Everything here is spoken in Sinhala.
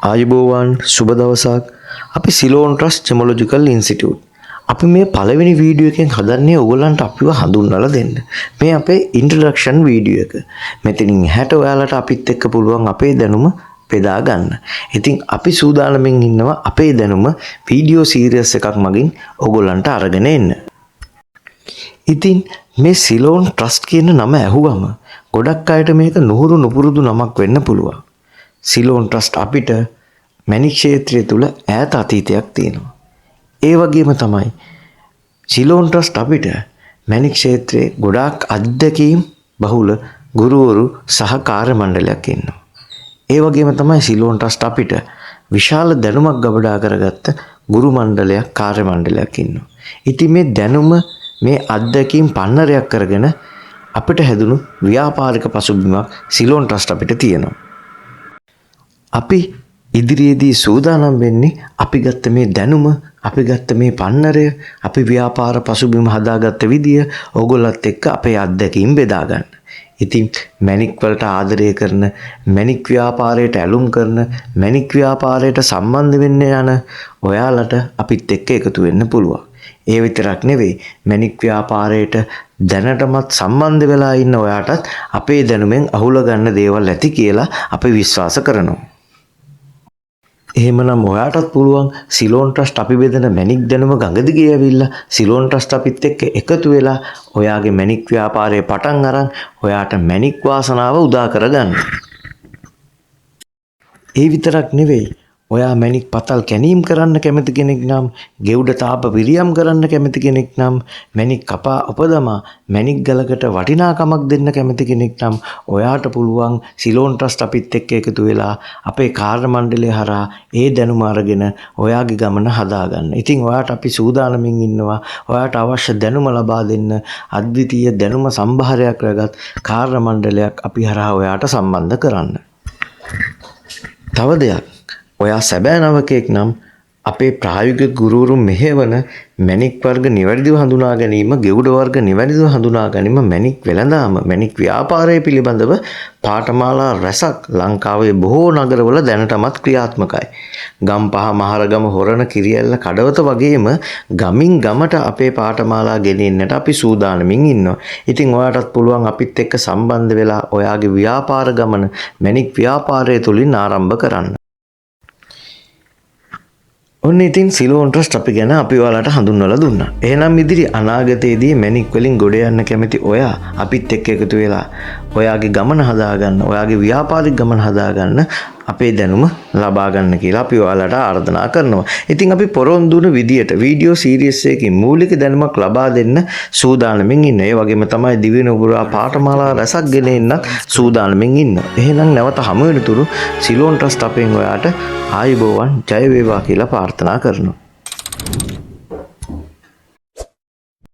ආයුබෝවන්, සුබ දවසක්. අපි සිලෝන් ට්‍රස්ට් ජෙමොලොජිකල් ඉන්ස්ටිටියුට්. අපි මේ පළවෙනි වීඩියෝ එකෙන් හදන්නේ ඔයගොල්ලන්ට අපිව හඳුන්වලා දෙන්න. මේ අපේ ඉන්ට්‍රොඩක්ෂන් වීඩියෝ එක. මෙතනින් එහාට ඔයාලට අපිත් එක්ක පුළුවන් අපේ දැනුම බෙදා ගන්න. ඉතින් අපි සූදානමින් ඉන්නවා අපේ දැනුම වීඩියෝ සීරීස් එකක් මගින් ඔයගොල්ලන්ට අරගෙන එන්න. ඉතින් මේ සිලෝන් ට්‍රස්ට් කියන නම ඇහුවම ගොඩක් අයට මේක නුහුරු නුපුරුදු නමක් වෙන්න පුළුවන්. සිලෝන් ට්‍රස්ට් අපිට මැණික් ක්ෂේත්‍රය තුල ඈත අතීතයක් තියෙනවා. ඒ වගේම තමයි සිලෝන් ට්‍රස්ට් අපිට මැණික් ක්ෂේත්‍රයේ ගොඩාක් අත්දැකීම් බහුල ගුරුවරු සහ කාර්ය මණ්ඩලයක් ඉන්නවා. ඒ වගේම තමයි සිලෝන් ට්‍රස්ට් අපිට විශාල දැනුමක් ගබඩා කරගත්ත ගුරු මණ්ඩලයක්, කාර්ය මණ්ඩලයක් ඉන්නවා. ඉතින් මේ දැනුම, මේ අත්දැකීම් පන්නරයක් කරගෙන අපිට හැදුණු ව්‍යාපාරික පසුබිමක් සිලෝන් ට්‍රස්ට් අපිට තියෙනවා. අපි ඉදිරියේදී සූදානම් වෙන්නේ අපි ගත්ත මේ දැනුම, අපි ගත්ත මේ පන්නරය, අපි ව්‍යාපාර පසුබිම හදාගත්ත විදිය ඕගොල්ලත් එක්ක අපේ අත්දැකීම් බෙදා ගන්න. ඉතින් මැණික් වලට ආදරය කරන, මැණික් ව්‍යාපාරයට ඇලුම් කරන, මැණික් ව්‍යාපාරයට සම්බන්ධ වෙන්න යන ඔයාලට අපිත් එක්ක එකතු වෙන්න පුළුවන්. ඒ විතරක් නෙවෙයි, මැණික් ව්‍යාපාරයට දැනටමත් සම්බන්ධ වෙලා ඉන්න ඔයාටත් අපේ දැනුමෙන් අහුල ගන්න දේවල් ඇති කියලා අපි විශ්වාස කරනවා. එහෙමනම් ඔයාටත් පුළුවන් සිලෝන් ට්‍රස්ට් අපි බෙදෙන මැණික් දැනුම ගඟ දිගේ ඇවිල්ලා සිලෝන් ට්‍රස්ට් අපිත් එක්ක එකතු වෙලා ඔයාගේ මැණික් ව්‍යාපාරය පටන් අරන් ඔයාට මැණික් වාසනාව උදා කරගන්න. ඒ විතරක් නෙවෙයි, ඔයා මැණික් පතල් කැනීම් කරන්න කැමති කෙනෙක් නම්, ගෙවුඩ තාප පිරියම් කරන්න කැමති කෙනෙක් නම්, මැණික් කපා ඔපදමා මැණික් ගලකට වටිනාකමක් දෙන්න කැමති කෙනෙක් නම්, ඔයාට පුළුවන් සිලෝන් ට්‍රස්ට් අපිත් එක්ක එකතු වෙලා අපේ කාර්ය මණ්ඩලය හරහා ඒ දැනුම අරගෙන ඔයාගේ ගමන හදාගන්න. ඉතින් ඔයාට අපි සූදානමින් ඉන්නවා ඔයාට අවශ්‍ය දැනුම ලබා දෙන්න. අද්විතීය දැනුම සම්භාරයක් රැගත් කාර්ය මණ්ඩලයක් අපි හරහා ඔයාට සම්බන්ධ කරන්න. තව දෙයක්, ඔයා සැබෑ නවකයෙක් නම් අපේ ප්‍රායෝගික ගුරුවරුන් මෙහෙවන මැණික් වර්ග නිවැරදිව හඳුනා ගැනීම, ගෙවුඩ වර්ග නිවැරදිව හඳුනා ගැනීම, මැණික් වෙළඳාම, මැණික් ව්‍යාපාරය පිළිබඳව පාඨමාලා රැසක් ලංකාවේ බොහෝ නගරවල දැනටමත් ක්‍රියාත්මකයි. ගම්පහ, මහරගම, හොරණ, කිරිඇල්ල, කඩවත වගේම ගමින් ගමට අපේ පාඨමාලා ගෙනෙන්නට අපි සූදානමින් ඉන්නවා. ඉතින් ඔයාටත් පුළුවන් අපිත් එක්ක සම්බන්ධ වෙලා ඔයාගේ ව්‍යාපාර ගමන මැණික් ව්‍යාපාරය තුලින් ආරම්භ කරන්න. ඔන්න ඉතින් සිලෝන් ට්‍රස්ට් අපි ගැන අපි ඔයාලට හඳුන්වලා දුන්නා. එහෙනම් ඉදිරි අනාගතයේදී මැණික් වලින් ගොඩ යන්න කැමති ඔයා අපිත් එක්ක එකතු වෙලා ඔයාගේ ගමන හදාගන්න, ඔයාගේ ව්‍යාපාරික ගමන හදාගන්න අපේ දැනුම ලබා ගන්න කියලා අපි ඔයාලට ආරාධනා කරනවා. ඉතින් අපි පොරොන්දු වුණ විදියට වීඩියෝ සීරීස් එකකින් මූලික දැනුමක් ලබා දෙන්න සූදානමින් ඉන්න. ඒ වගේම තමයි දිවයින පුරා පාඨමාලා රැසක් ගෙන එන්නත් සූදානමින් ඉන්න. එහෙනම් නැවත හමු වෙනතුරු සිලෝන් ට්‍රස්ට් අපෙන් ඔයාට ආයුබෝවන්, ජය වේවා කියලා ප්‍රාර්ථනා කරනවා.